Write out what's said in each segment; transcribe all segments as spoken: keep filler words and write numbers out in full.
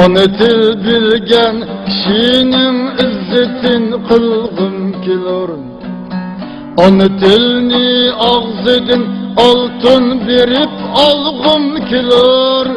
ئانا تىل بىلگەن كىشىنىڭ ئىززىتىن قىلغۇم كېلۇر. ئانا تىلنى ئاغزىدىن ئالتۇن بېرىپ ئالغۇم كېلۇر.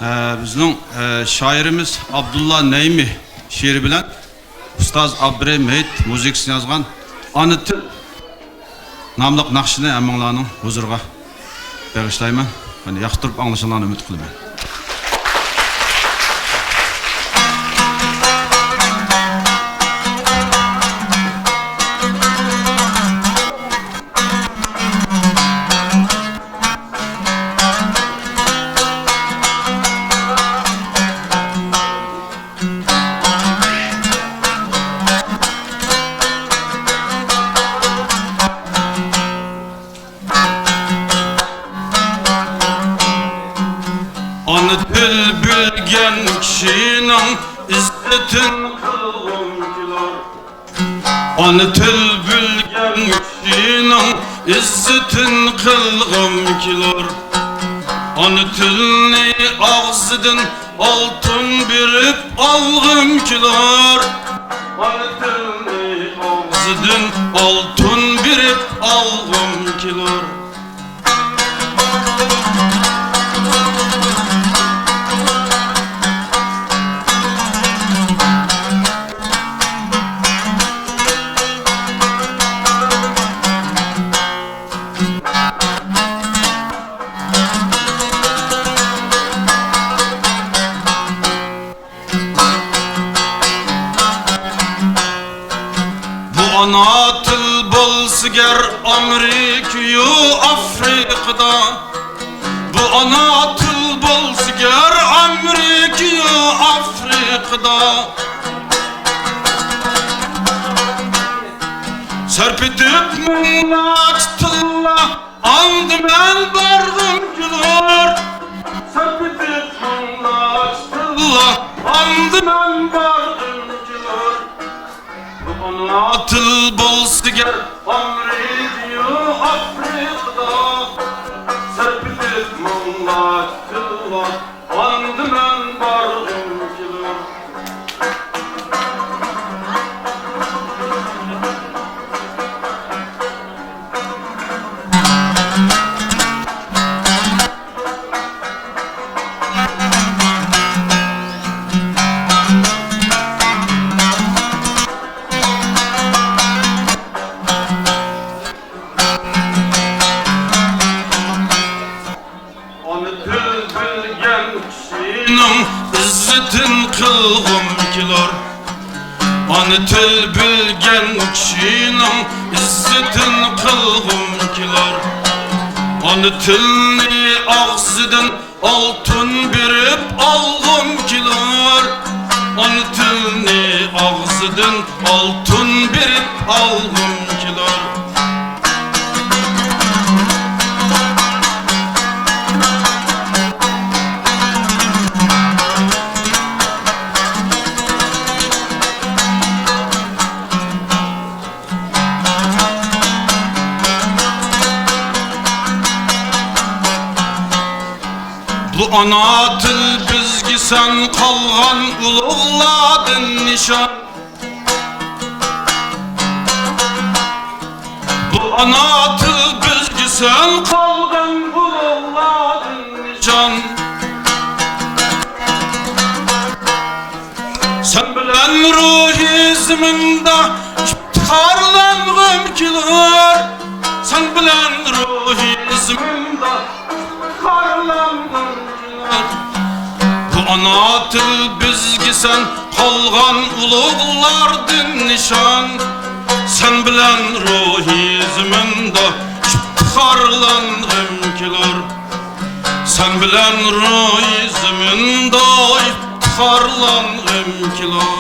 ئە، بىزنىڭ، ئە، شائىرىمىز ئابدۇللا نەيمى شېئىرى بىلەن ئۇستاز ئابدۇرېھىم ھېيت مۇزىكىسىنى يازغان ئانا تىل ناملىق ناخشىنى ھەممىڭلارنىڭ ھۇزۇرىغا بېغىشلايمەن. مانا، ياقتۇرۇپ ئاڭلىشىڭلارنى ئۈمىد قىلىمەن. ئانا تىل بىلگەن كىشىنىڭ ئىززىتىن قىلغۇم كېلۇر. ئانا تىل بىلگەن كىشىنىڭ ئىززىتىن قىلغۇم كېلۇر. ئانا تىلنى ئاغزىدىن ئالتۇن بېرىپ ئالغۇم كېلۇر. ئانا تىلنى ئاغزىدىن ئالتۇن بېرىپ ئالغۇم كېلۇر. بۇ ئانا تىل بولسا گەر ئامېرىكىيۇ ئافرىقىدا. بۇ ئانا تىل بولسا گەر ئامېرىكىيۇ ئافرىقىدا. سەرپ ئېتىپ مىڭلارچە تىللا، ئاندا مەن بارغۇم كېلۇر. سەرپ ئېتىپ مىڭلارچە تىللا، ئاندا مەن بارغۇم كېلۇر. بۇ ئانا تىل بولسا گەر ئامېرىكىيۇ ئافرىقىدا. سەرپ ئېتىپ مىڭلارچە تىللا، ئاندا مەن بارغۇم كېلۇر. ئانا تىل بىلگەن كىشىنىڭ ئىززىتىنى قىلغۇم كېلۇر. ئانا تىل بىلگەن كىشىنىڭ ئىززىتىنى قىلغۇم كېلۇر. ئانا تىلنى ئاغزىدىن ئالتۇن بېرىپ ئالغۇم كېلۇر. ئانا تىلنى ئاغزىدىن ئالتۇن بېرىپ ئالغۇم كېلۇر. بۇ ئانا تىل بىزگە سەن قالغان ئۇلۇغلاردىن نىشان. بۇ ئانا تىل بىزگە سەن قالغان ئۇلۇغلاردىن نىشان. سەن بىلەن روھىي زېمىندا ئىپتىخارلانغۇم كېلۇر. سەن بىلەن روھىي زېمىندا ئىپتىخارلانغۇم كېلۇر. بۇ ئانا تىل بىزگە سەن قالغان ئۇلۇغلاردىن نىشان. سەن بىلەن روھىي زېمىندا ئىپتىخارلانغۇم كېلۇر. سەن بىلەن روھىي زېمىندا ئىپتىخارلانغۇم كېلۇر.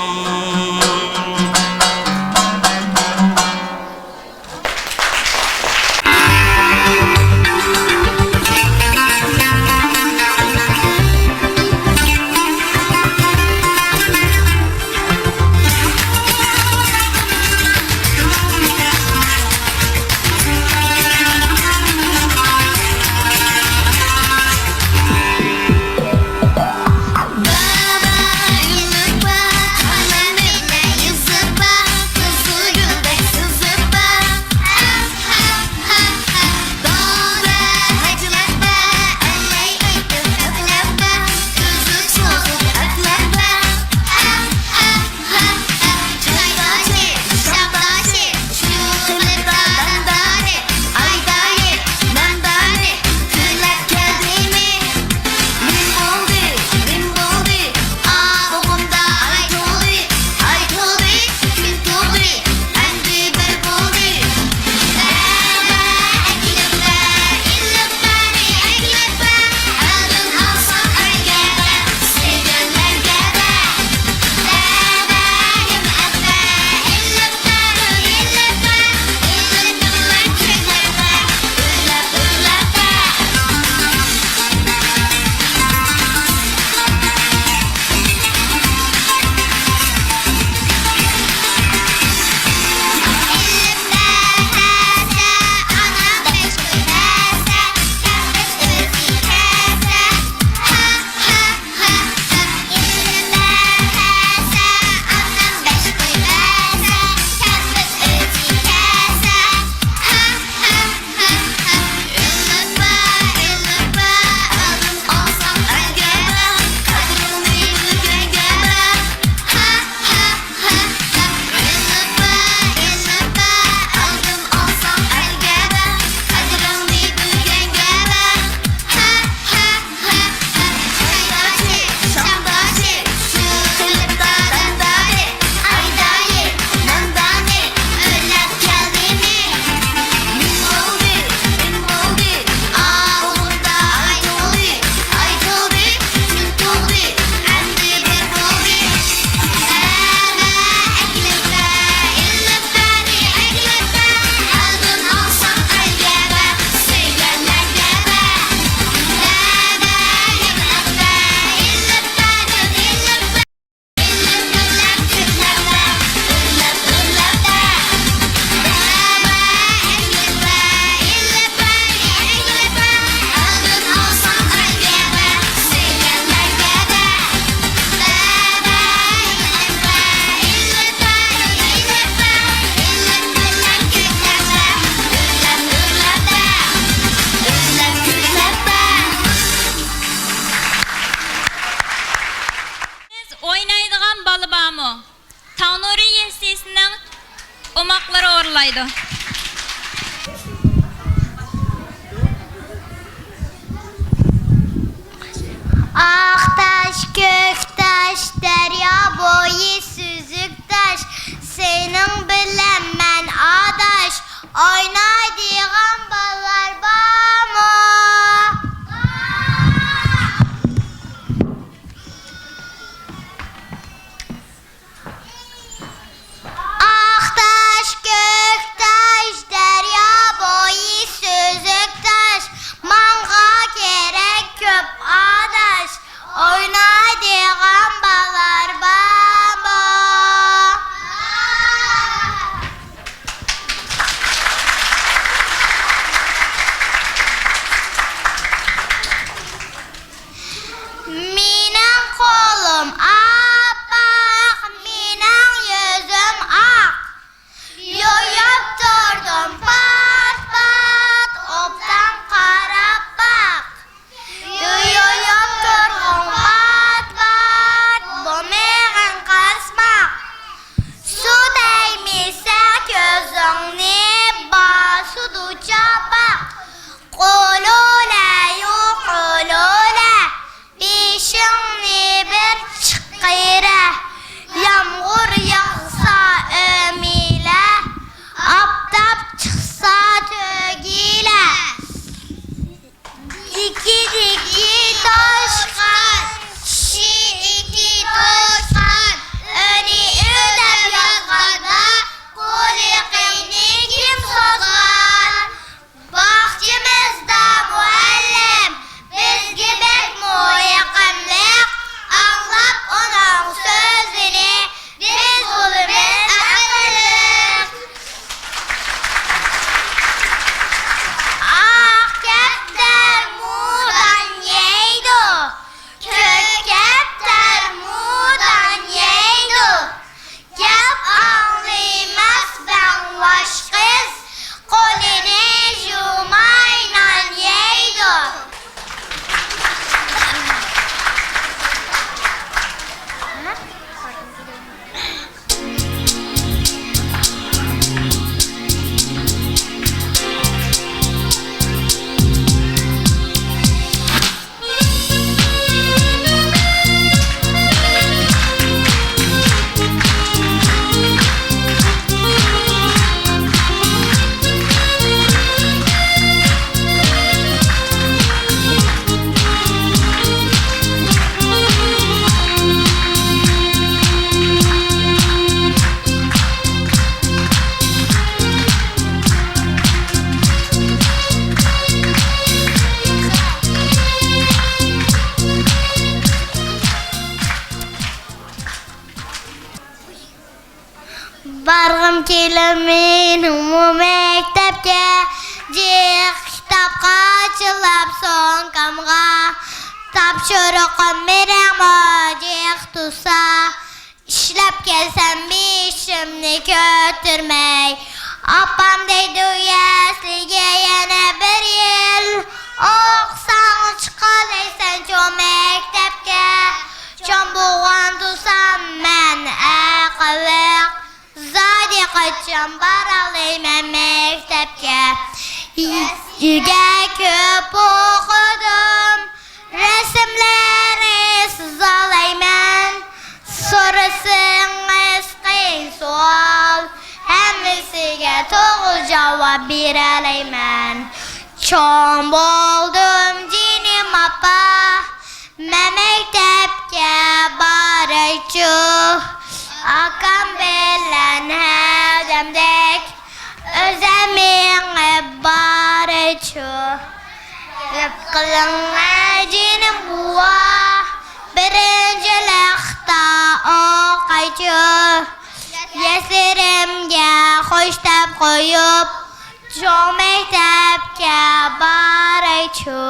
ئاق تاش، كۆك تاش، دەريا بويى سۈزۈك تاش، سېنىڭ بىلەن مەن ئاداش، ئوينايدىغان بالىلار بارمۇ؟ ئاق تاش، كۆك تاش، دەريا بويى سۈزۈك تاش، ماڭا كېرەك كۆپ ئاداش، ئوينايدىغان بالىلار بارمۇ؟ مېنىڭ قولۇم ئاپئاق، مېنىڭ يۈزۈم ئاق. يۇيۇپ تۇردۇم پات-پات، ئوبدان قاراپ باق. يۇيۇپ تۇرغۇڭ پات-پات، بۇ مېغىن قاسماق. سۇ تەگمىسە كۆزۈڭنى، باسىدۇ چاپاق. قولۇلە، يۇ قولۇلە، بېشىڭنى بىر چىقىرە. يامغۇر ياغسا ئۆمىلە، ئاپتاپ چىقسا تۆگىلە. دىكى دىكى توشقان، چىشى ئىككى توشقان، ئۆنى ئۆ دەپ يازغاندا، قولى قېنى كىم سوزغان؟ باغچىمىزدا مۇئەللىم بىزگە بەكمۇ يېقىملىق، ئاڭلاپ ئۇنىڭ سۆزىنى بىز بولىمىز ئەقىللىق. ئاق كەپتەر مۇدان يەيدۇ، كۆك كەپتەر مۇدان يەيدۇ. گەپ ئاڭلىماس بەڭۋاش قىز، قولىنى يۇماي نان يەيدۇ. بارغۇم كېلىدۇ مېنىڭمۇ مەكتەپكە، جىق كىتاب قاچىلاپ سومكامغا، تاپشۇرۇقۇم بىرەڭمۇ جىق تۇرسا، ئىشلەپ كەلسەم بېشىمنى كۆتۈرمەي. ئاپام دەيدۇ، يەسلىگە يەنە بىر يىل ئوقۇساڭ چىقالايسەن چوڭ مەكتەپكە. چوڭ بولغان تۇرسام مەن ئەقىللىق، زادى قاچان بارالايمەن مەكتەپكە؟ ئۆيدە كۆپ ئوقۇدۇم، رەسىملەرنى سىزالايمەن. سورىسىڭىز قىيىن سوئال، ھەممىسىگە توغرا جاۋاب بېرەلەيمەن. چوڭ بولدۇم جېنىم ئاپا، مەن مەكتەپكە بارايچۇ، ئاكام بىلەن ھەردەمدەك ئۆزەم مېڭىپ بارايچۇ. گەپ قىلىڭە جېنىم بوۋا، بىرىنچىلىقتا ئوقايچۇ، يەسلىرىمگە خوش دەپ قويۇپ، چوڭ مەكتەپكە بارايچۇ.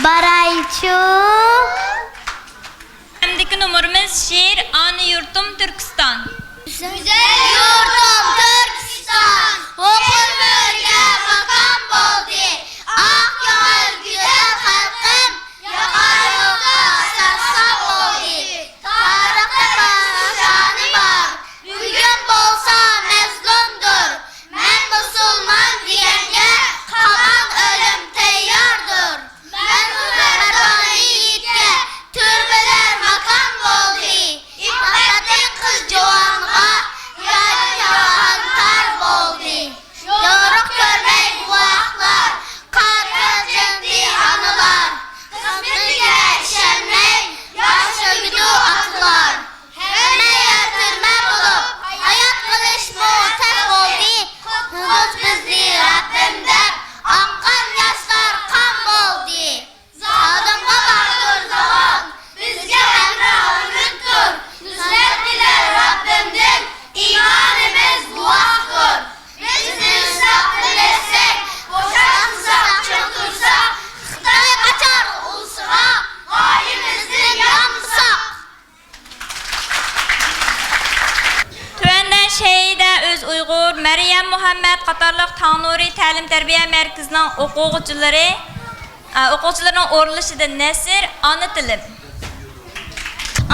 بارايچۇ. ئەمدىكى نومۇرىمىز شېئىر ئانا يۇرتۇم تۈركىستان. گۈزەل يۇرتۇم تۈركىستان، ھوقۇر مۆرگە ماكان بولدى. ئاق كۆڭۈل گۈزەل خەلقىم، ياقا يولدا سەرسان بولدى. تارىختا بىر شانى بار، بۈگۈن بولسا مەزلۇمدۇر. مەن مۇسۇلمان دېگەنگە، قامان ئۆلۈم ئۇيغۇر، مەريەم مۇھەممەد قاتارلىق تاڭ نۇرى تەلىم-تەربىيە مەركىزىنىڭ ئوقۇغۇچىلىرى، ئە، ئوقۇغۇچىلىرىنىڭ ئورۇنلىشىدا نەسر، ئانا تىلىم.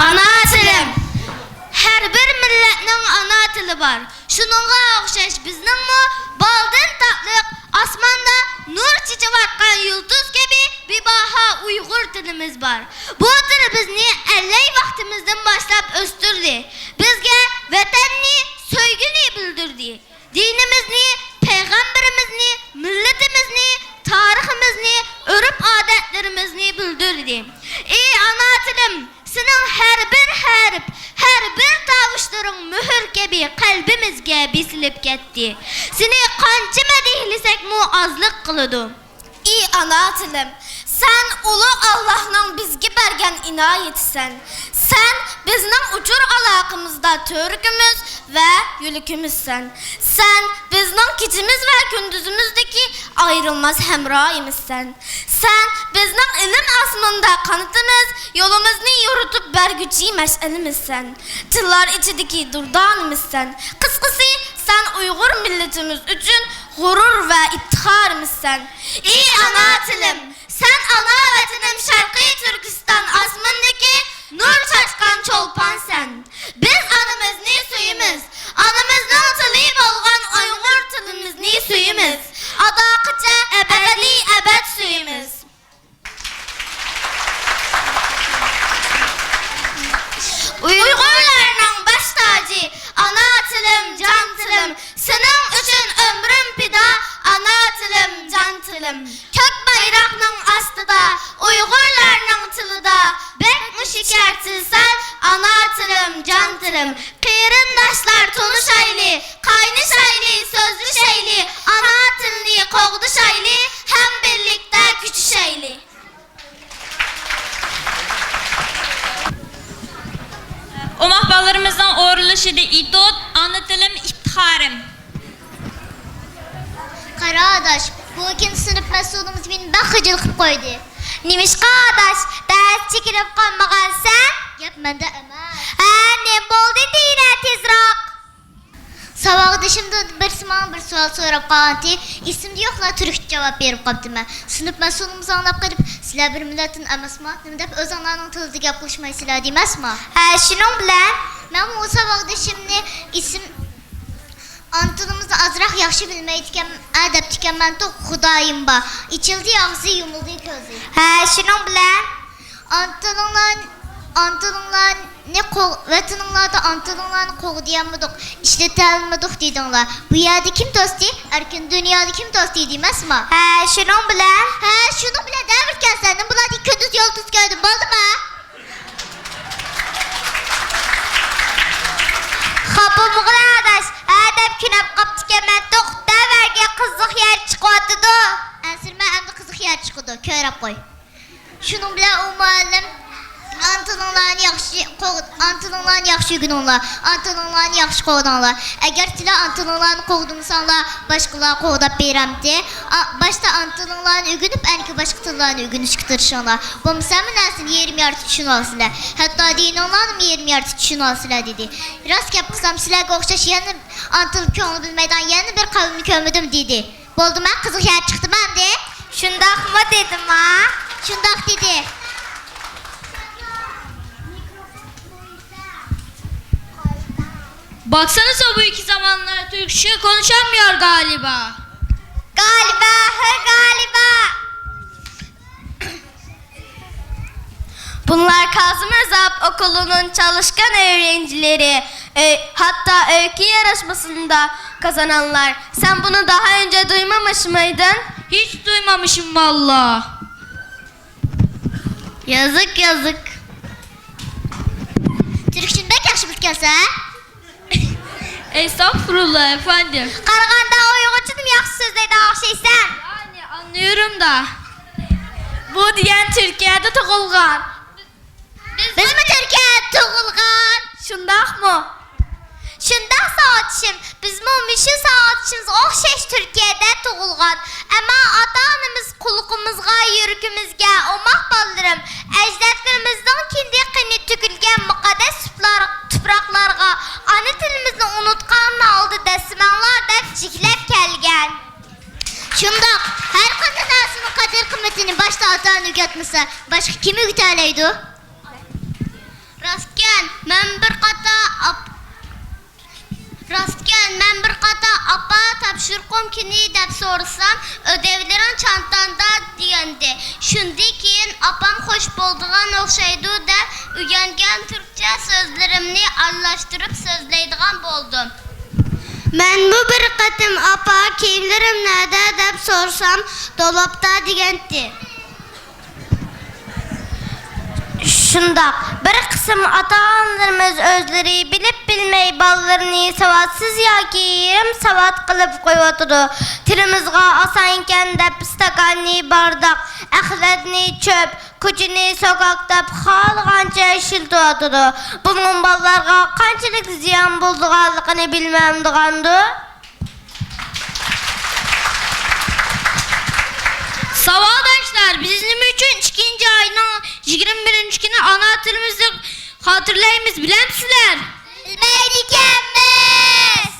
ئانا تىلىم. ھەر بىر مىللەتنىڭ ئانا تىلى بار. شۇنىڭغا ئوخشاش بىزنىڭمۇ بالدىن تاتلىق ئاسماندا نۇر چېچىۋاتقان يۇلتۇز كەبى بىباھا ئۇيغۇر تىلىمىز بار. بۇ تىل بىزنى ئەللەي ۋاقتىمىزدىن باشلاپ ئۆستۈردى. بىزگە ۋەتەننى، سۆيگۈنى بىلدۈردى. دىنىمىزنى، پەيغەمبىرىمىزنى، مىللىتىمىزنى، تارىخىمىزنى، ئۆرپ-ئادەتلىرىمىزنى بىلدۈردى. ئى ئانا تىلىم، سېنىڭ ھەر بىر ھەرپ، ھەر بىر تاۋۇشلىرىڭ مۆھۈر كەبى قەلبىمىزگە بېسىلىپ كەتتى. سېنى قانچە مەدھىيلىسەكمۇ ئازلىق قىلىدۇ. ئى ئانا تىلىم، سەن ئۇلۇغ ئاللاھنىڭ بىزگە بەرگەن ئىنايىتىسەن. سەن بىزنىڭ ئۇچۇر ئالاقىمىزدا تۈۋرۈكىمىز ۋە يۆلىكىمىزسەن. سەن بىزنىڭ كېچىمىز ۋە كۈندۈزىمىزدىكى ئايرىلماس ھەمراھىمىزسەن. سەن بىزنىڭ ئىلىم ئاسمىنىدا قانىتىمىز، يولىمىزنى يورۇتۇپ بەرگۈچى مەشئىلىمىزسەن. تىللار ئىچىدىكى دۇردانىمىزسەن. قىسقىسى، سەن ئۇيغۇر مىللىتىمىز ئۈچۈن غۇرۇر ۋە ئىپتىخارىمىزسەن. ئى ئانا تىلىم، سەن ئانا ۋەتىنىم شەرقىي تۈركىستان ئاسمىنىدىكى نۇر چاچقان چولپانسەن. بىز ئانىمىزنى سۆيىمىز. ئانىمىزنىڭ تىلى بولغان ئۇيغۇر تىلىمىزنى سۆيىمىز. ئاداقىچە ئەبەدىي ئەبەد سۆيىمىز. ئۇيغۇرلارنىڭ باش تاجى، ئانا تىلىم، جان تىلىم، سېنىڭ ئۈچۈن ئۆمرۈم پىدا، ئانا تىلىم، جان تىلىم. كۆك بايراقنىڭ ئاستىدا، ئۇيغۇرلارنىڭ تىلىدا، بەكمۇ شېكەر تىلسان، ئانا تىلىم، جان تىلىم. قېرىنداشلار تونۇشايلى، قاينىشايلى، سۆزلىشەيلى، ئانا تىلنى قوغدىشايلى، ھەم بىرلىكتە كۈچىشەيلى. ئوماق بالىلىرىمىزنىڭ ئورۇنلىشىدا ئېتوت، ئانا تىلىم ئىپتىخارىم. قارا ئاداش، بۇ كۈن سىنىپ مەسئۇلىمىز مېنى بەك خىجىل قىلىپ قويدى. نېمىشقا ئاداش، دەرس چېكىنىپ قالمىغانسەن؟ گەپ مەندە ئەمەس. ھە، نېمە بولدى دېگىنە تېزراق. ساۋاقدىشىمدىن بىرسى ماڭا بىر سوئال سوراپ قالغانتى، ئېسىمدە يوقلا تۈركچە جاۋاب بېرىپ قاپتىمەن. سىنىپ مەسئۇلىمىز ئاڭلاپ قېلىپ، سىلەر بىر مىللەتتىن ئەمەسما، نېمە دەپ ئۆزۈڭلارنىڭ تىلىدا گەپ قىلىشمايسىلەر دېمەسما؟ ھە، شۇنىڭ بىلەن. مەنمۇ ئۇ ساۋاقدىشىمنى ئېسىم، ئانا تىلىمىزنى ئازراق ياخشى بىلمەيدىكەن، ئە، دەپتىكەنمەنتۇق، خۇدايىم بار. ئېچىلدى ئاغزى، يۇمۇلدى كۆزى. ھە، شۇنىڭ بىلەن. ئانا تىلىڭلار، ئانا تىلىڭلارنى قوغ-، ۋەتىنىڭلاردا ئانا تىلىڭلارنى قوغدىيالمىدۇق، ئىشلىتەلمىدۇق دېدىڭلار. بۇ يەردە كىم توستى؟ ئەركىن دۇنيادا كىم توستى دېمەسما؟ ھە، شۇنىڭ بىلەن. ھە، شۇنىڭ بىلەن دەۋېرىپ كەلسەن، نېمە بۇلاردىن كۈندۈز يۇلتۇز كۆردۈم، بولدىما؟ خاپا بولمىغىن ئاداش، ھە دەپ كۈنەپ قاپتىكەنمەن، توختاۋەرگىن، قىزىق يەر چىقىۋاتىدۇ. ئەنسىرىمە، ئەمدى قىزىق يەر چىقىدۇ، كۆرۈپ قوي. شۇنىڭ بىلەن ئۇ مۇئەللىم، ئانا تىلىڭلارنى ياخشى قوغ-، ئانا تىلىڭلارنى ياخشى ئۆگىنىڭلار، ئانا تىلىڭلارنى ياخشى قوغداڭلار. ئەگەر سىلەر ئانا تىلىڭلارنى قوغدىمىساڭلار، باشقىلار قوغداپ بېرەمتى؟ ئا-، باشتا ئانا تىلىڭلارنى ئۆگىنىپ، ئەنكى باشقا تىللارنى ئۆگىنىشكە تىرىشىڭلار. بولمىسا ھەممە نەرسىنى يېرىم يارتى چۈشىنىۋالىسىلەر. ھەتتا دىنىڭلارنىمۇ يېرىم يارتى چۈشىنىۋالىسىلەر، دېدى. راست گەپ قىلسام، سىلەرگە ئوخشاش يەنە ئانا تىلىغا كۆڭۈل بۆلمەيدىغان يەنە بىر قەۋمنى كۆرمىدىم، دېدى. بولدىما، قىزىق يەر چىقتىما ئەمدى؟ شۇنداقمۇ دېدىما؟ شۇنداق دېدى. Baksana, bu iki zamanlar Türkçe konuşamıyor galiba. Galiba, hı galiba. Bunlar Kazım Özalp Okulu'nun çalışkan öğrencileri, ö-, hatta öykü yarışmasında kazananlar. Sen bunu daha önce duymamış mıydın? Hiç duymamışım valla. يازىق، يازىق. تۈركچىنى بەك ياخشى بىلىپ كەلسە. Estağfurullah efendim. قارىغاندا ئۇيغۇرچىنىمۇ ياخشى سۆزلەيدىغان ئوخشايسەن. Yani anlıyorum da. Bu diyen Türkiye'de doğulğan. بىزمۇ تۈركىيەدە تۇغۇلغان. شۇنداقمۇ؟ شۇنداق ساۋاقدىشىم، بىزمۇ مۇشۇ ساۋاقدىشىمىزغا ئوخشاش تۈركىيەدە تۇغۇلغان. ئەمما ئاتا-ئانىمىز قۇلىقىمىزغا، يۈرىكىمىزگە، ئوماق بالىلىرىم، ئەجدادلىرىمىزنىڭ كىندىكى قېنى تۆكۈلگەن مۇقەددەس تۇپلار-، تۇپراقلارغا ئانا تىلىمىزنى ئۇنتقان ھالدا دەسسىمەڭ يېتىكلەپ كەلگەن. شۇنداق، ھەر قانداق نەرسىنىڭ قەدىر-قىممىتىنى باشتا ئاتا-ئانا ئۆگەتمىسە، باشقا كىم ئۆگىتەلەيدۇ؟ راستكەن، مەن بىر قاتا ئاپ-، راستكەن، مەن بىر قاتا «ئاپا، تاپشۇرۇقۇم قېنى؟» دەپ سورىسام، «ئۆدەۋلىرىڭ چانتاڭدا» دېگەنىدى. شۇندىن كېيىن ئاپام خوش بولىدىغان ئوخشايدۇ دەپ ئۆگەنگەن تۈركچە سۆزلىرىمنى ئارىلاشتۇرۇپ سۆزلەيدىغان بولدۇم. مەنمۇ بىر قېتىم «ئاپا، كىيىملىرىم نەدە؟» دەپ سورىسام، «دولابتا» دېگەنتى. شۇنداق، بىر قىسىم ئاتا-ئانىلىرىمىز ئۆزلىرى بىلىپ بىلمەي بالىلىرىنى ساۋاتسىز ياكى يېرىم ساۋات قىلىپ قويۇۋاتىدۇ. تىلىمىزغا ئاسانكەن دەپ ئىستاكاننى بارداق، ئەخلەتنى چۆپ، كوچىنى سوكاك دەپ خالىغانچە ئىشلىتىۋاتىدۇ. بۇنىڭ بالىلارغا قانچىلىك زىيان بولىدىغانلىقىنى بىلمەمدىغاندۇ؟ ساۋاقداشلار، بىز نېمە ئۈچۈن ئىككىنچى ئاينىڭ يىگىرمە بىرىنچى كۈنى ئانا تىلىمىزنى خاتىرىلەيمىز، بىلەمسىلەر؟ بىلمەيدىكەنمىز.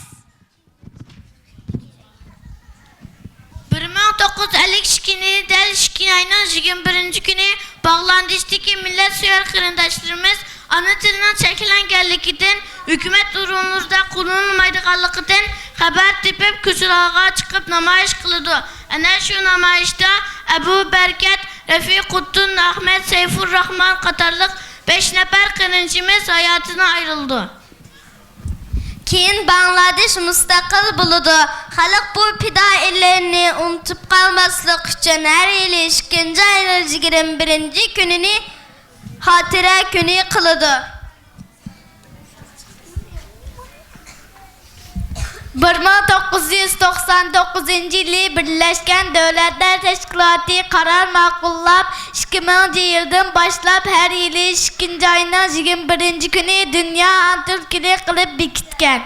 بىر مىڭ توققۇز يۈز ئەللىك ئىككىنچى يىلى دەل ئىككىنچى ئاينىڭ يىگىرمە بىرىنچى كۈنى باغلاندېشتىكى مىللەتسۆيەر قېرىنداشلىرىمىز ئانا تىلىنىڭ چەكلەنگەنلىكىدىن، ھۆكۈمەت ئورۇنلىرىدا قوللىنىلمايدىغانلىقىدىن خەۋەر تېپىپ، كوچىلارغا چىقىپ نامايىش قىلىدۇ. ئەنە شۇ نامايىشتا ئەبۇ بەرىكەت، رەفىقۇددىن ئەخمەت، سەيفۇرراخمان قاتارلىق بەش نەپەر قېرىندىشىمىز ھاياتىدىن ئايرىلىدۇ. كېيىن باڭلادېش مۇستەقىل بولىدۇ. خەلق بۇ پىدائىيلىرىنى ئۇنتۇپ قالماسلىق ئۈچۈن ھەر يىلى ئىككىنچى ئاينىڭ يىگىرمە بىرىنچى كۈنىنى خاتىرە كۈنى قىلىدۇ. بىر مىڭ توققۇز يۈز توقسان توققۇزىنچى يىلى بىرلەشكەن دۆلەتلەر تەشكىلاتى قارار ماقۇللاپ، ئىككى مىڭىنچى يىلدىن باشلاپ ھەر يىلى ئىككىنچى ئاينىڭ يىگىرمە بىرىنچى كۈنى دۇنيا ئانا تىل كۈنى قىلىپ بېكىتكەن.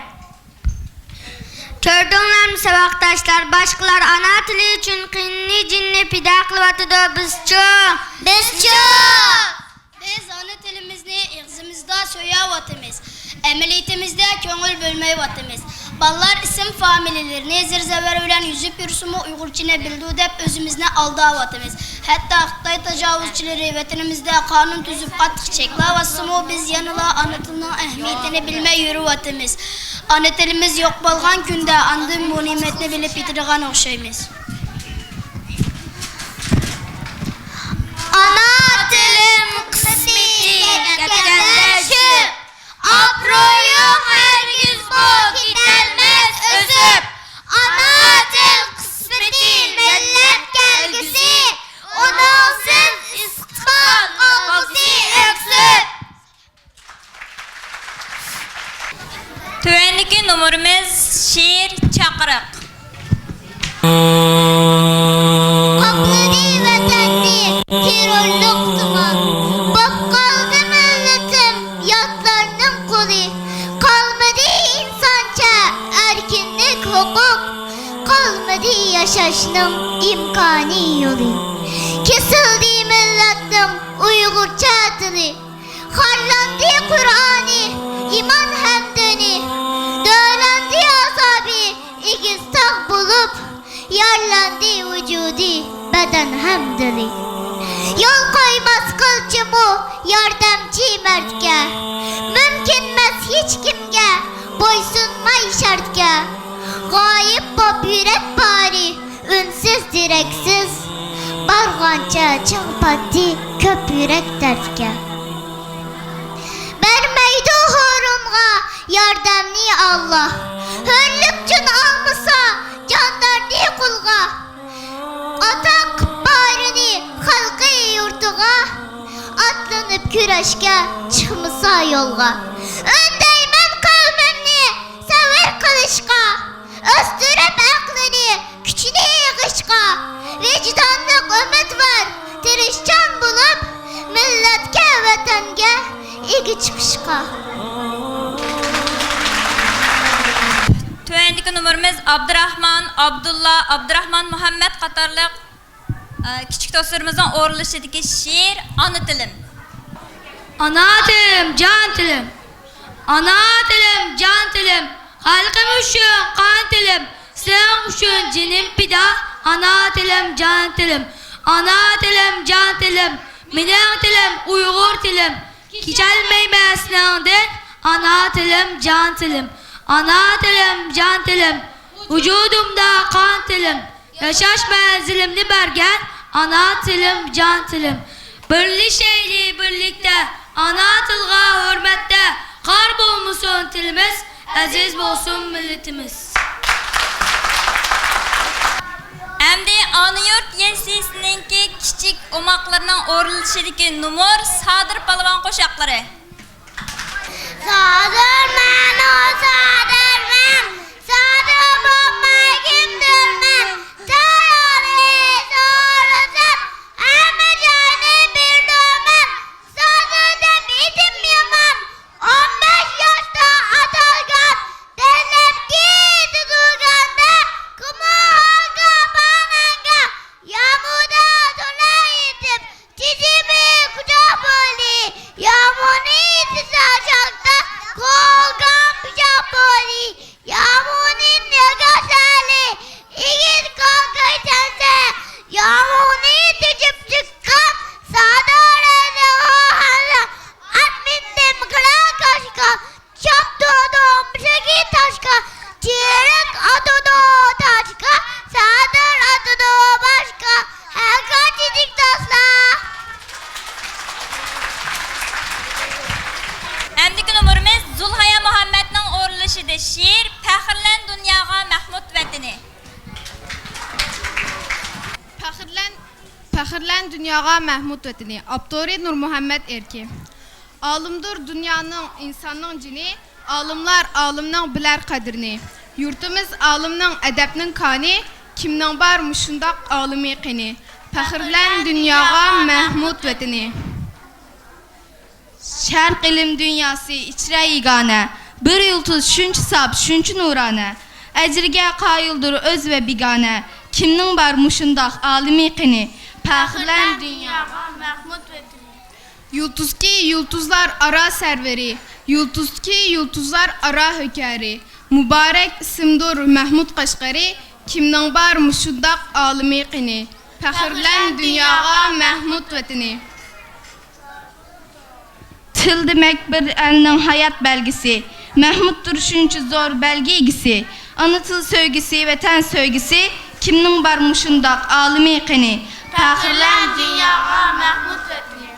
كۆردۈڭلارمۇ ساۋاقداشلار، باشقىلار ئانا تىلى ئۈچۈن قېنىنى جېنىنى پىدا قىلىۋاتىدۇ، بىزچۇ؟ بىزچۇ؟ بىز ئانا تىلىمىزنى ئېغىزىمىزدا سۆيەۋاتىمىز، ئەمەلىيىتىمىزدە كۆڭۈل بۆلمەيۋاتىمىز. بالىلار ئىسىم فامىلىلىرىنى زىر-زەبەر بىلەن يېزىپ يۈرسىمۇ، ئۇيغۇرچىنى بىلىدۇ دەپ ئۆزىمىزنى ئالداۋاتىمىز. ھەتتا خىتاي تاجاۋۇزچىلىرى ۋەتىنىمىزدە قانۇن تۈزۈپ قاتتىق چەكلەۋاتسىمۇ، بىز يەنىلا ئانا تىلنىڭ ئەھمىيىتىنى بىلمەي يۈرۈۋاتىمىز. ئانا تىلىمىز يوق بولغان كۈندە ئاندىن بۇ نېمەتنى بىلىپ يېتىدىغان ئوخشايمىز. ئانا تىلىم قىسمىتى كەتكەندە چۈشۈپ، ئابرۇيۇڭ ھەرگىزمۇ كېتەلمەس ئۆسۈپ. ئانا تىل قىسمىتى مىللەت كەلگۈسى، ئۇنىڭسىز ئىستىقبال قالغۇسى ئۆكسۈپ. تۆۋەندىكى نومۇرىمىز شېئىر چاقىرىق. قاپلىدى ۋەتەننى تېررورلۇق تۇمان، بوپ قالدى مىللىتىم ياتلارنىڭ قۇلى. قالمىدى ئىنسانچە ئەركىنلىك ھوقۇق، قالمىدى ياشاشنىڭ ئىمكانى يولى. كېسىلدى مىللەتنىڭ ئۇيغۇرچە تىلى، خارلاندى قۇرئانى، ئىمان ھەم دىنى. دۆۋىلەندى ئازابى ئېگىز تاغ بولۇپ، يارىلاندى ۋۇجۇدى، بەدەن ھەم دىلى. يول قويماس قىلچىمۇ ياردەمچى مەردكە، مۇمكىنمەس ھېچكىمگە بويسۇنماي شەرتكە. غايىب بوپ يۈرەك بارى ئۈنسىز، دېرەكسىز، بارغانچە چىڭ پاتتى كۆپ يۈرەك دەردكە. بەرمەيدۇ ھۇرۇنغا ياردەمنى ئاللا، ھۆرلۈك جۈن ئالمىسا جاندارنى قۇلغا. ئاتا قىپ بارىنى خەلقى يۇرتىغا، ئاتلىنىپ كۈرەشكە چىقمىسا يولغا. ئۈندەيمەن قەۋمىمنى سەۋر قىلىشقا، ئۆستۈرۈپ ئەقلىنى، كۈچىنى يىغىشقا، ۋىجدانلىق، ئۈمىدۋار، تىرىشچان بولۇپ، مىللەتكە، ۋەتەنگە ئىگە چىقىشقا. تۆۋەندىكى نومۇرىمىز ئابدۇراخمان، ئابدۇللا، ئابدۇراخمان مۇھەممەد قاتارلىق، ئە، كىچىك دوستلىرىمىزنىڭ ئورۇنلىشىدىكى شېئىر ئانا تىلىم. ئانا تىلىم، جان تىلىم. ئانا تىلىم، جان تىلىم. خەلقىم ئۈچۈن قان تىلىم. سېنىڭ ئۈچۈن جېنىم پىدا، ئانا تىلىم، جان تىلىم. ئانا تىلىم، جان تىلىم، مېنىڭ تىلىم، ئۇيغۇر تىلىم. كېچەلمەيمەن سېنىڭدىن، ئانا تىلىم، جان تىلىم. ئانا تىلىم، جان تىلىم، ۋۇجۇدۇمدا قان تىلىم. ياشاش مەنزىلىمنى بەرگەن، ئانا تىلىم، جان تىلىم. بىرلىشەيلى بىرلىكتە، ئانا تىلغا ھۆرمەتتە. خار بولمىسۇن تىلىمىز، ئەزىز بولسۇن مىللىتىمىز. ئەمدى ئانا يۇرت يەسلىسىنىڭكى كىچىك ئوماقلىرىنىڭ ئورۇنلىشىدىكى نومۇر سادىر پالۋان قوشاقلىرى. سادىرمەن، ئۇ سادىرمەن، سادىر بولماي كىمدۇرمەن؟ سادىرنى سورىسام، ھەممە جاينى بىلدۈرمەن. سادىر دەپ ئېتىم يامان، ئون بەش ياشتا ئاتالغان. دەسلەپكى تۇتۇلغاندا، قۇمۇلغا بانانغا، يامۇدا تولا يېتىپ، چېچىمى قۇچاق بولدى، يامۇنى تېزا چاقتا، قولغا پىچاق بولدى، يامۇنى نېگە سەلى، ئېگىز قالغاي سەنسە، يامۇنى تېجىپ چىققان، سادىر ئەزەل ھەزە، ئات مىندىم قىرا قاشقا، چاپتۇردۇم سېكىز تاشقا، تىرىك ئاتىدۇ تاشقا، سادىر ئاتىدۇ باشقا، ھەرقانچە جىق تاشلار. ئەمدىكى نومۇرىمىز زۇلھايا مۇھەممەدنىڭ ئورۇنلىشىدا شېئىر، پەخىرلەن دۇنياغا مەھمۇد ۋەتىنى. پەخىرلەن، پەخىرلەن دۇنياغا مەھمۇد ۋەتىنى. ئاپتورى نۇرمۇھەممەد ئېركىن. ئالىمدۇر دۇنيانىڭ، ئىنساننىڭ جېنى، ئالىملار ئالىمنىڭ بىلەر قەدرىنى. يۇرتىمىز ئالىمنىڭ، ئەدەپنىڭ كانى، كىمنىڭ بار مۇشۇنداق ئالىمى قېنى؟ پەخىرلەن دۇنياغا مەھمۇد ۋەتىنى. شەرق ئىلىم دۇنياسى ئىچرە يېگانە، بىر يۇلتۇز شۇنچە ساپ، شۇنچە نۇرانە، ئەجرىگە قايىلدۇر ئۆز ۋە بىگانە، كىمنىڭ بار مۇشۇنداق ئالىمى قېنى؟ پەخىرلەن دۇنياغا مەھمۇد ۋەتىنى. يۇلتۇزكى يۇلتۇزلار ئارا سەرۋىرى، يۇلتۇزكى يۇلتۇزلار ئارا ھۆكەرى، مۇبارەك ئىسىمدۇر مەھمۇد قەشقىرى، كىمنىڭ بار مۇشۇنداق ئالىمى قېنى؟ پەخىرلەن دۇنياغا مەھمۇد ۋەتىنى. تىل دېمەك بىر ئەلنىڭ ھايات بەلگىسى، مەھمۇدتۇر شۇنچە زور بەلگە ئىگىسى. ئانا تىل سۆيگۈسى، ۋەتەن سۆيگۈسى، كىمنىڭ بار مۇشۇنداق ئالىمى قېنى؟ پەخىرلەن دۇنياغا مەھمۇد ۋەتىنى.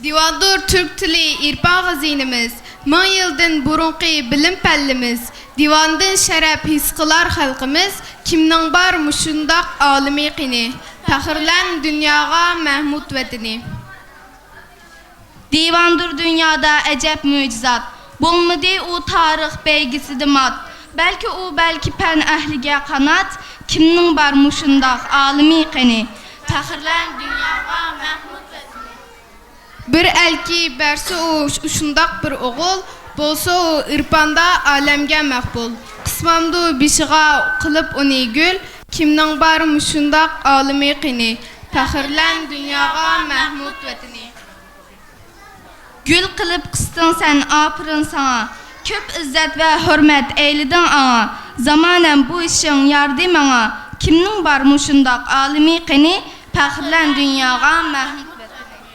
دىۋاندۇر تۈرك تىلى، ئېرپان خەزىنىمىز، مىڭ يىلدىن بۇرۇنقى بىلىم پەللىمىز. دىۋاندىن شەرەپ ھېس قىلار خەلقىمىز، كىمنىڭ بار مۇشۇنداق ئالىمى قېنى؟ پەخىرلەن دۇنياغا مەھمۇد ۋەتىنى. دىۋاندۇر دۇنيادا ئەجەب مۆجىزات، بولمىدى ئۇ تارىخ بەيگىسىدە مات. بەلكى ئۇ، بەلكى پەن ئەھلىگە قانات، كىمنىڭ بار مۇشۇنداق ئالىمى قېنى؟ پەخىرلەن دۇنياغا مەھمۇد ۋەتىنى. بىر ئەلكى بەرسە ئۇ ئۇشۇنداق بىر ئوغۇل، بولسا ئۇ ئېرپاندا ئالەمگە مەقبۇل. قىسمامدۇ بېشىغا قىلىپ ئۇنى گۈل، كىمنىڭ بار مۇشۇنداق ئالىمى قېنى؟ پەخىرلەن دۇنياغا مەھمۇد ۋەتىنى. گۈل قىلىپ قىستىڭ سەن، ئاپىرىن ساڭا، كۆپ ئىززەت ۋە ھۆرمەت ئەيلىدىڭ ئاڭا. زامانەم بۇ ئىشىڭ يارىدى ماڭا، كىمنىڭ بار مۇشۇنداق ئالىمى قېنى؟ پەخىرلەن دۇنياغا مەھمۇد ۋەتىنى.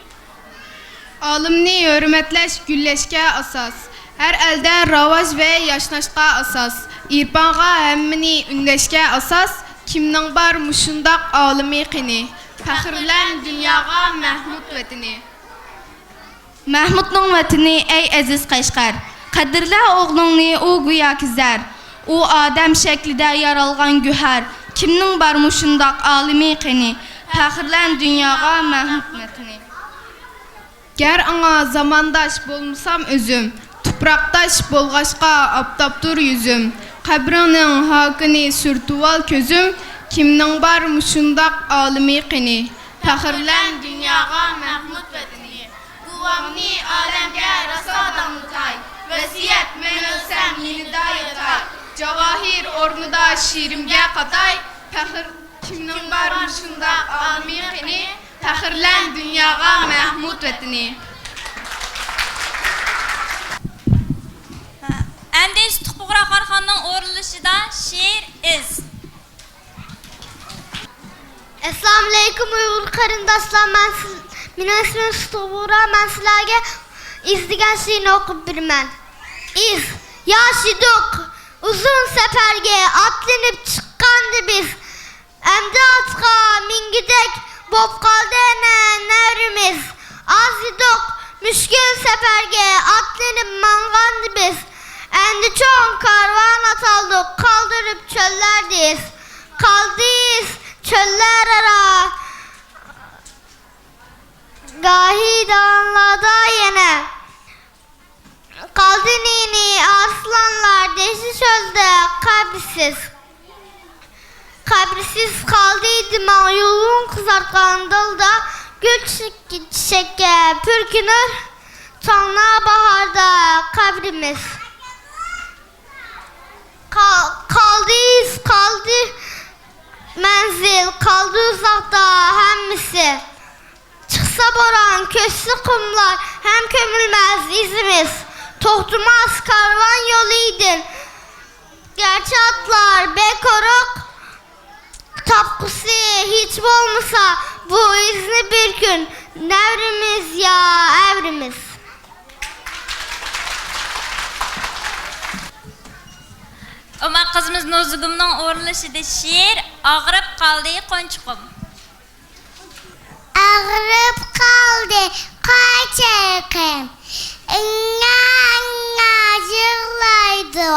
ئالىمنى ھۆرمەتلەش گۈللەشكە ئاساس، ھەر ئەلدە راۋاج ۋە ياشناشقا ئاساس، ئېرپانغا ھەممىنى ئۈندەشكە ئاساس، كىمنىڭ بار مۇشۇنداق ئالىمى قېنى؟ پەخىرلەن دۇنياغا مەھمۇد ۋەتىنى. مەھمۇدنىڭ ۋەتىنى، ئەي ئەزىز قەشقەر! قەدىرلە ئوغلۇڭنى، ئۇ گوياكى زەر، ئۇ ئادەم شەكلىدە يارالغان گۆھەر، كىمنىڭ بار مۇشۇنداق ئالىمى قېنى؟ پەخىرلەن دۇنياغا مەھمۇد ۋەتىنى. گەر ئاڭا زامانداش بولمىسام ئۆزۈم، تۇپراقداش بولغاچقا ئاپتاپتۇر يۈزۈم، قەبرىڭنىڭ ھاكىنى سۈرتۈۋال كۆزۈم، كىمنىڭ بار مۇشۇنداق ئالىمى قېنى؟ پەخىرلەن دۇنياغا مەھمۇد ۋەتىنى. بوۋامنى ئالەمگە راسا داڭلىتاي، ۋەسىيەت مەن ئۆلسەم يېنىدا ياتاي، جاۋاھىر ئورنىدا شېئىرىمگە قاتاي، پەخىر كىمنىڭ بار مۇشۇنداق ئالىمى قېنى؟ پەخىرلەن دۇنياغا مەھمۇد ۋەتىنى. ئەمدى سۈتۈك بۇغرا قاراخاننىڭ ئورۇنلىشىدا شېئىر ئىز. قېرىنداشلار، مەن سىز-، مېنىڭ ئىسمىم سۇغۇرا، مەن سىلەرگە ئىز دېگەن شېئىرنى ئوقۇپ بېرىمەن. ئىز. ياش ئىدۇق، ئۇزۇن سەپەرگە ئاتلىنىپ چىققاندا بىز، ئەمدى ئاتقا مىنگۈدەك بوپ قالدى ئەنە نەۋرىمىز. ئاز ئىدۇق، مۈشكۈل سەپەرگە ئاتلىنىپ ماڭغاندا بىز، ئەمدى چوڭ كارۋان ئاتالدۇق، قالدۇرۇپ چۆللەردە ئىز. قالدى ئىز چۆللەر ئارا، گاھى داغلاردا يەنە. قالدى نى-نى ئارسلانلار دېشى چۆلدە قەبرىسىز. قەبرىسىز قالدى دىماغ يۇلغۇن قىزارتقان دالدا، گۈل چېچەككە پۈركىنىپ تاڭدا باھاردا قەبرىمىز. قا-، قالدى ئىز، قالدى مەنزىل، قالدى ئۇزاقتا ھەممىسى. چىقسا بوران، كۆچسە قۇملار، ھەم كۆمۈلمەس ئىزىمىز. توختىماس كارۋان يولىدىن، گەرچە ئاتلار بەك قورۇق، تاپقۇسى ھېچ بولمىسا بۇ ئىزنى بىر كۈن نەۋرىمىز يا ئەۋرىمىز. ئوماق قىزىمىز نوزۇگۇمنىڭ ئورۇنلىشىدا شېئىر، ئاغرىپ قالدى قونچىقىم. ئاغرىپ قالدى قونچىقىم، ئىڭا-ئىڭا يىغلايدۇ.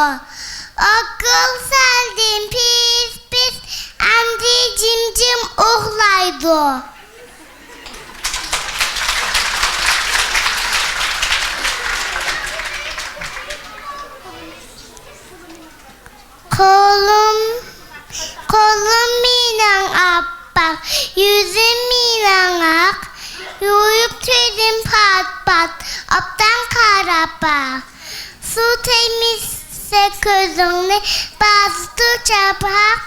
ئوكۇل سالدىم پىس-پىس، ئەمدى جىم-جىم ئۇخلايدۇ. قولۇم، قولۇم مېنىڭ ئاپئاق، يۈزۈم مېنىڭ ئاق، يۇيۇپ كۆردۈم پات-پات، ئوبدان قاراپ باق. سۇ تەگمىسە كۆزۈڭنى، باسىدۇ چاپاق.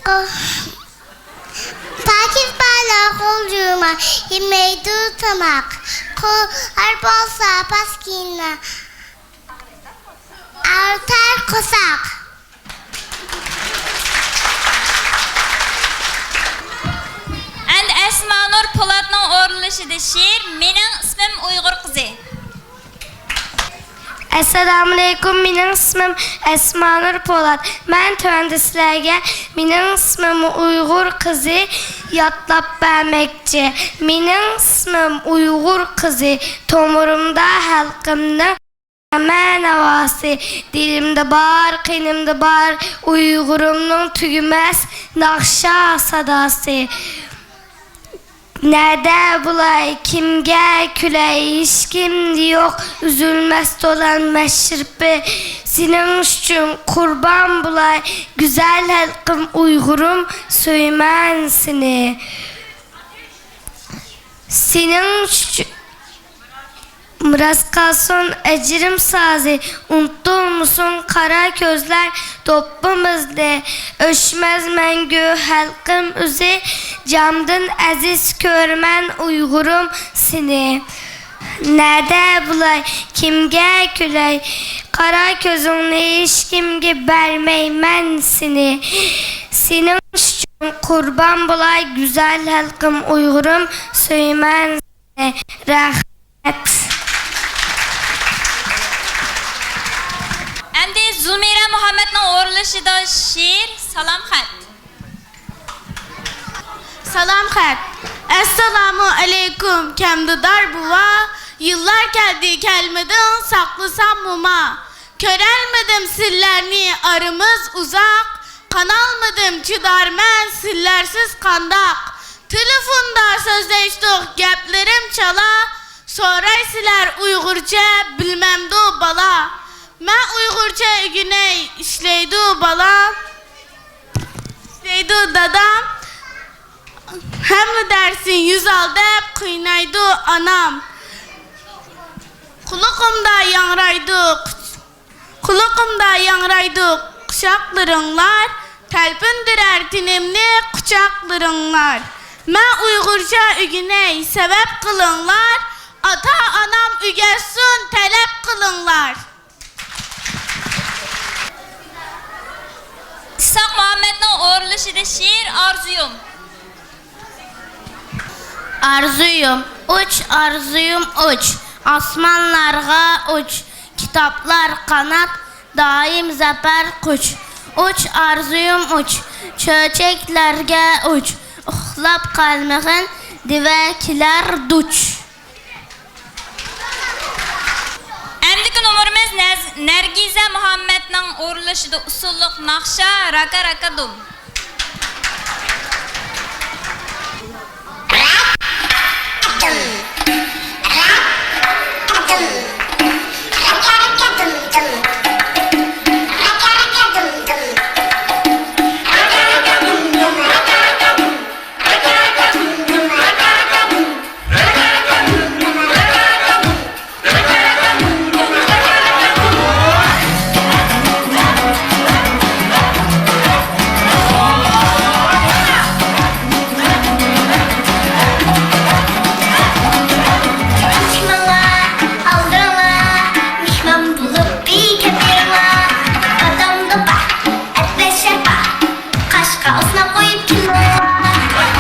قو-، پاكىز بالا قول يۇما، يېمەيدۇ تاماق. قوللار بولسا پاسكىنا، ئارتار قورساق. ئەمدى ئەسمانۇر پولاتنىڭ ئورۇنلىشىدا شېئىر، مېنىڭ ئىسمىم ئۇيغۇر قىزى. ئەسسالامۇئەلەيكۇم، مېنىڭ ئىسمىم ئەسمانۇر پولات. مەن تۆۋەندە سىلەرگە مېنىڭ ئىسمىم ئۇيغۇر قىزى يادلاپ بەرمەكچى. مېنىڭ ئىسمىم ئۇيغۇر قىزى، تومۇرۇمدا خەلقىمنىڭ نەغمە ناۋاسى، دىلىمدا بار، قېنىمدا بار ئۇيغۇرۇمنىڭ تۈگىمەس ناخشا ساداسى. نەدە بولاي، كىمگە كۈلەي، ھېچكىمدە يوق ئۈزۈلمەس دولان مەشرىپى. سېنىڭ ئۈچۈن قۇربان بولاي، گۈزەل خەلقىم ئۇيغۇرۇم، سۆيىمەن سېنى. سېنىڭ ئۈچۈن مىراس قالسۇن ئەجرىم سازى، ئۇنتۇلمىسۇن قارا كۆزلەر دوپپىمىزنى. ئۆچمەس مەڭگۈ خەلقىم ئۆزى، جاندىن ئەزىز كۆرىمەن ئۇيغۇرۇم سېنى. نەدە بولاي، كىمگە كۈلەي، قارا كۆزۈڭنى ھېچكىمگە بەرمەيمەن سېنى. سېنىڭ ئۈچۈن قۇربان بولاي گۈزەل خەلقىم ئۇيغۇرۇم، سۆيىمەن. رەھمەت. ئەمدى زۇمىرە مۇھەممەدنىڭ ئورۇنلىشىدا شېئىر، سالام خەت. سالام خەت. ئەسسالامۇ ئەلەيكۇم، كەمدىدار بوۋا. يىللار كەلدى، كەلمىدىڭ، ساقلىسام موما. كۆرەلمىدىم سىلەرنى، ئارىمىز ئۇزاق. قانالمىدىم، چىدارمەن سىلەرسىز قانداق؟ تېلېفوندا سۆزلەشتۇق، گەپلىرىم چالا. سورايسىلەر ئۇيغۇرچە بىلمەمدۇ بالا؟ مەن ئۇيغۇرچە ئۆگىنەي، ئىشلەيدۇ بالام. ئىشلەيدۇ دادام. ھەممە دەرسنى يۈز ئال دەپ قىينايدۇ ئانام. قۇلىقىمدا ياڭرايدۇ قۇچ-، قۇلىقىمدا ياڭرايدۇ قۇشاقلىرىڭلار، تەلپۈندۈرەر تېنىمنى قۇچاقلىرىڭلار. مەن ئۇيغۇرچە ئۆگىنەي، سەۋەب قىلىڭلار، ئاتا-ئانام ئۆگەتسۇن، تەلەپ قىلىڭلار. ئىسھاق مۇھەممەدنىڭ ئورۇنلىشىدا شېئىر، ئارزۇيۇم. ئارزۇيۇم ئۇچ، ئارزۇيۇم ئۇچ، ئاسمانلارغا ئۇچ، كىتابلار قانات، دائىم زەپەر قۇچ. ئۇچ، ئارزۇيۇم ئۇچ، چۆچەكلەرگە ئۇچ، ئۇخلاپ قالمىغىن، دىۋە كېلەر دۇچ. ئەمدىكى نومۇرىمىز نەز-، نەرگىزە مۇھەممەتنىڭ ئورۇنلىشىدا ئۇسسۇللۇق ناخشا، راكا راكا دۇم. كۈچمەڭلار، ئالدىراڭلار، مېھمان بولۇپ بىر كەپ بېرىڭلار. بادام دوپپا، ئەتلەس شەپە، قاشقا ئاسما قويۇپ كېلىڭلار.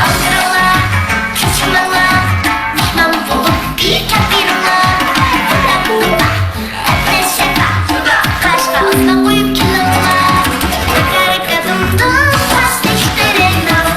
ئالدىراڭلار، كۈچمەڭلار، مېھمان بولۇپ بىر كەپ بېرىڭلار. بادام دوپپا، ئەتلەس شەپە، قاشقا ئاسما قويۇپ كېلىڭلار. رەكە رەكە دۇم دۇم، قاس تىكتىرىڭلار.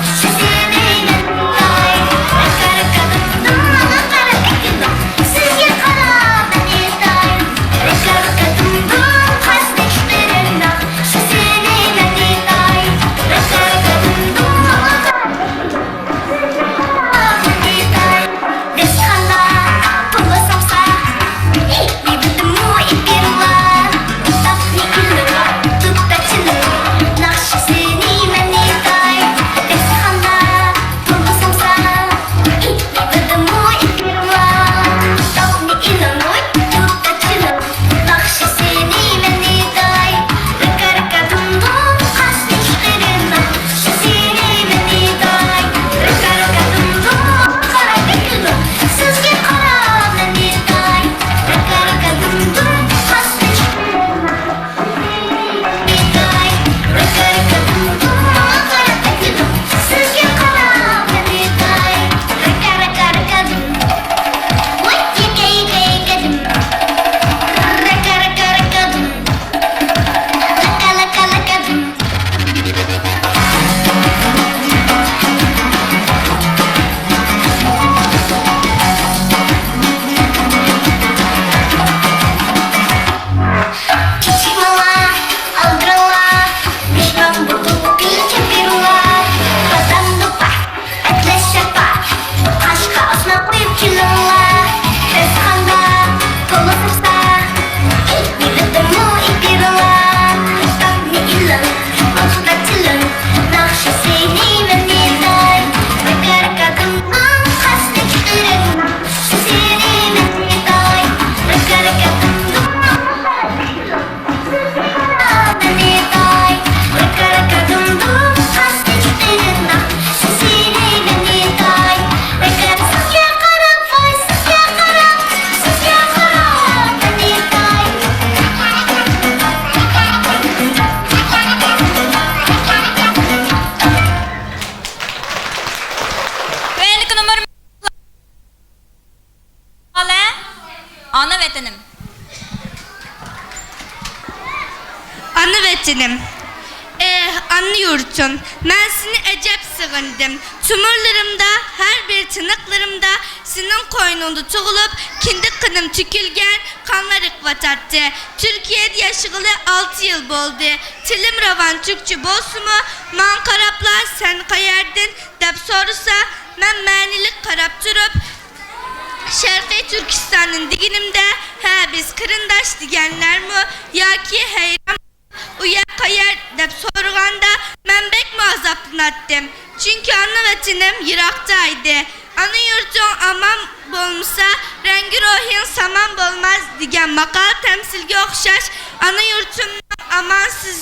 كىچىك بالا، ئالدىراڭلار، مېھمان بولۇپ بىر كەپ بېرىڭلار. بادام دوپپا، ئەتلەس شەپە، قاشقا ئاسما قويۇپ كېلىڭلار. داستىخاندا تولا سوپا، ئېيتمىدىممۇ ئېيتىپ بېرىڭلار. تامنى ئېلىڭ، ئوتتا چېلىڭ، ناخشىسىنى مەن ئېيتاي. رەكە رەكە دۇم دۇم، قاس تىكتىرىڭ، ناخشىسىنى مەن ئېيتاي. رەكە رەكە دۇم دۇم، تۆۋەندىكى نومۇر ئانا ۋەتىنىم. ئانا ۋەتىنىم. ئېھ، ئانا يۇرتۇم، مەن سېنى ئەجەب سېغىندىم. تومۇرلىرىمدا، ھەر بىر تىنىقلىرىمدا سېنىڭ قوينۇڭدا تۇغۇلۇپ، كىندىك قېنىم تۆكۈلگەن، قانلار ئېقىۋاتاتتى. تۈركىيەدە ياشىغىلى ئالتە يىل بولدى. تىلىم راۋان تۈركچە بولسىمۇ، ماڭا قاراپلا، سەن قەيەردىن؟ دەپ سورىسا، مەن مەنىلىك قاراپ تۇرۇپ، شەرقىي تۈركىستاندىن دېگىنىمدە، ھە، بىز قېرىنداش دېگەنلەرمۇ ياكى ھەيران، ئۇ يەر قەيەر دەپ سورىغاندا، مەن بەكمۇ ئازابلىناتتىم. چۈنكى ئانا ۋەتىنىم يىراقتا ئىدى. ئانا يۇرتۇڭ ئامان بولمىسا، رەڭگى روھىڭ سامان بولماس دېگەن ماقال تەمسىلگە ئوخشاش، ئانا يۇرتۇمنىڭ ئامانسىز،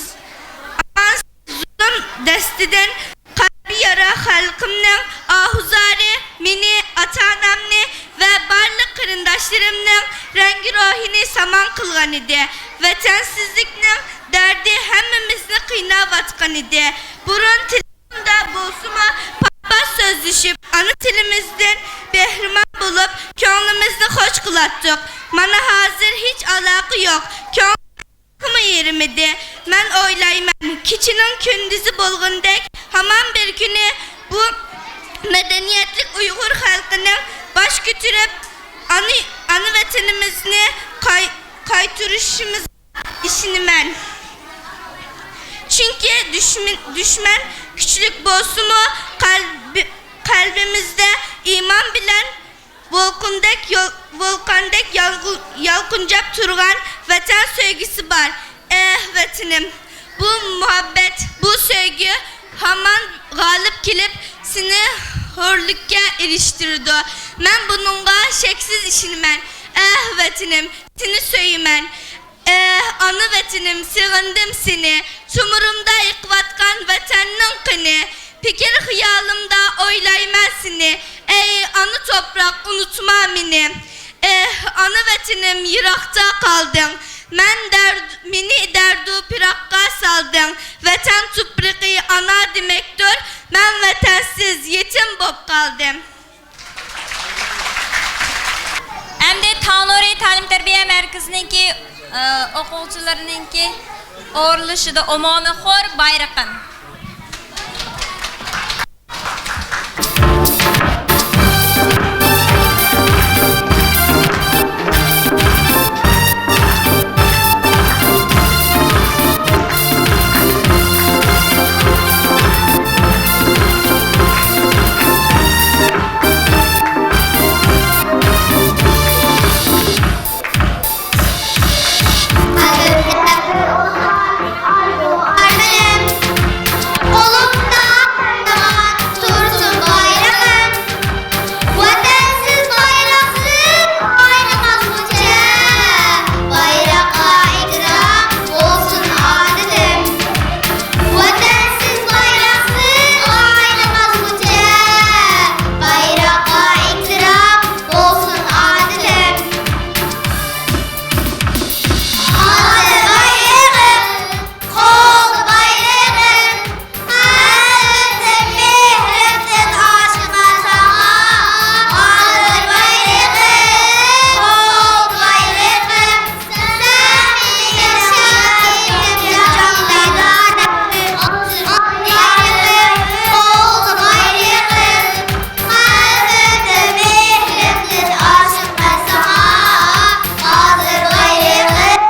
ئامانسىز زۇلۇم دەستىدىن قەلبى يارا خەلقىمنىڭ ئاھۇ-زارى مېنى، ئاتا-ئانامنى ۋە بارلىق قېرىنداشلىرىمنىڭ رەڭگى روھىنى سامان قىلغانىدى. ۋەتەنسىزلىكنىڭ دەردى ھەممىمىزنى قىيناۋاتقانىدى. بۇرۇن تېلېفوندا بولسىمۇ پات-پات سۆزلىشىپ، ئانا تىلىمىزدىن بەھرىمەن بولۇپ، كۆڭلىمىزنى خوش قىلاتتۇق. مانا ھازىر ھېچ ئالاقە يوق. كۆڭلىمىز تېخىمۇ يېرىمىدى. مەن ئويلايمەن، كېچىنىڭ كۈندۈزى بولغىنىدەك، ھامان بىر كۈنى بۇ مەدەنىيەتلىك ئۇيغۇر خەلقىنىڭ باش كۆتۈرۈپ، ئانا، ئانا ۋەتىنىمىزنى قاي-، قايتۇرۇشىمىز ئىشىنىمەن. چۈنكى دۈشمەن، دۈشمەن كۈچلۈك بولسىمۇ، قەلبى، قەلبىمىزدە ئىمان بىلەن ۋولقاندەك يول-، ۋولقاندەك يالغۇ-، يالقۇنجاپ تۇرغان ۋەتەن سۆيگۈسى بار. ئېھ، ۋەتىنىم! بۇ مۇھەببەت، بۇ سۆيگۈ ھامان غالىب كېلىپ، سېنى ھۆرلۈككە ئېرىشتۈرىدۇ. مەن بۇنىڭغا شەكسىز ئىشىنىمەن. ئېھ، ۋەتىنىم! سېنى سۆيىمەن. ئېھ، ئانا ۋەتىنىم، سېغىندىم سېنى، تومۇرۇمدا ئېقىۋاتقان ۋەتەننىڭ قېنى. پىكىر خىيالىمدا ئويلايمەن سېنى، ئەي ئانا توپراق، ئۇنتۇما مېنى. ئېھ، ئانا ۋەتىنىم، يىراقتا قالدىڭ. مەن دەرد-، مېنى دەردۇ پىراققا سالدىڭ. ۋەتەن تۇپرىقى ئانا دېمەكتۇر، مەن ۋەتەنسىز، يېتىم بوپ قالدىم. ئەمدى تاڭ نۇرى تەلىم تەربىيە مەركىزىنىڭكى، ئە، ئوقۇغۇچىلىرىنىڭكى ئورۇنلىشىدا ئومۇمىي خور بايرىقىم. قولۇمدا تۇرسۇن بايرىقىم، ۋەتەنسىز بايراقسىز ئاينىماس كوچا، بايراققا ئېھتىرام بولسۇن ئادىتىم. ۋەتەنسىز بايراقسىز ئاينىماس كوچا، بايراققا ئېھتىرام بولسۇن ئادىتىم. ھازىر بايرىقىم، قولدا بايرىقىم، قەلبىمدە مېھرىمدىن ئاشىقمەن ساڭا. ھازىر بايرىقىم، قولدا بايرىقىم، سەن مېنىڭ شاھىدىم، جان پىداكارىم. ھازىر بايرىقىم، قولدا بايرىقىم، قەلبىمدە مېھرىمدىن ئاشىقمەن ساڭا. ھازىر بايرىقىم،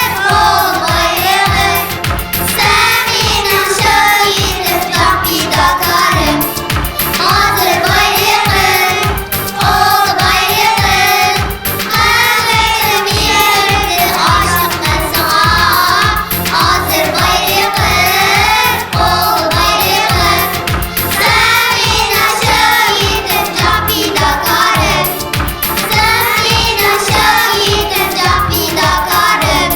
قولدا بايرىقىم، سەن مېنىڭ شاھىدىم، جان پىداكارىم. سەن مېنىڭ شاھىدىم، جان پىداكارىم. ھازىر بايرىقىم، قولدا بايرىقىم، قەلبىمدە مېھرىمدىن ئاشىقمەن ساڭا. ھازىر بايرىقىم، قولدا بايرىقىم، سەن مېنىڭ شاھىدىم، جان پىداكارىم. سەن مېنىڭ شاھىدىم، جان پىداكارىم.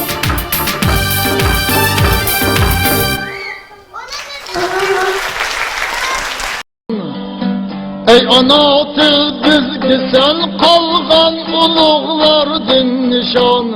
ئەي ئانا تىل بىزگە سەن قالغان ئۇلۇغلاردىن نىشان.